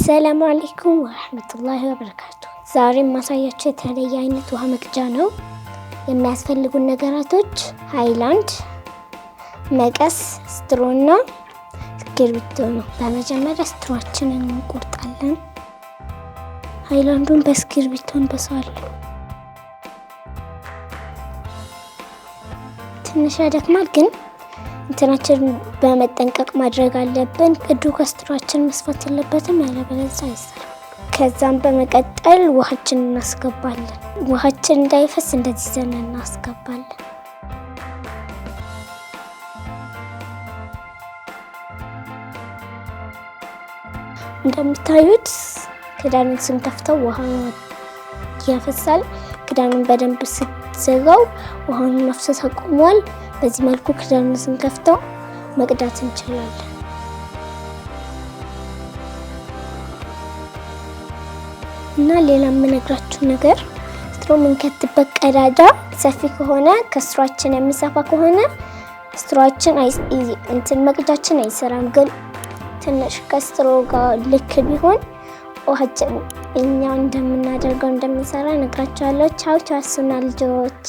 አሰላሙ አለይኩም ወረህመቱላሂ ወበረካቱ። ዛሬ የማሳያችሁ የተለየ አይነት ውሃ መቅጃ ነው። የሚያስፈልጉን ነገራቶች ሃይላንድ፣ መቀስ፣ straw ና እስክርቢቶ ነው። በመጀመሪያ straw ኣችንን እንቆርጣለን። ሃይላንዱን በእስክርቢቶ እንበሳዋለን። ትንሽ ያደክማል ግን እንትናችን በመጠንቀቅ ማድረግ አለብን። ቅዱ ከ straw ኣችን መስፋት የለበትም፣ ያለበለዚያ አይሰራም። ከዛም በመቀጠል ውሃችን እናስገባለን። ውሃችን እንዳይፈስ እንደዚህ ዘን እናስገባለን። እንደምታዩት ክዳኑን ስንከፍተው ውሃ ያፈሳል። ክዳኑን በደንብ ስትዘጋው ውሃውን መፍሰስ አቁሟል። በዚህ መልኩ ክዳኑን ስንከፍተው መቅዳት እንችላለን። እና ሌላ የምነግራችሁ ነገር straw የምንከትበት ቀዳዳ ሰፊ ከሆነ፣ ከ straw ኣችን የሚሰፋ ከሆነ straw ኣችን እንትን መቅጃችን አይሰራም። ግን ትንሽ ከ straw ጋር ልክ ቢሆን ውሃችን እኛ እንደምናደርገው እንደሚሰራ እነግራችኋለሁ። ቻው ቻው ሱና ልጆች።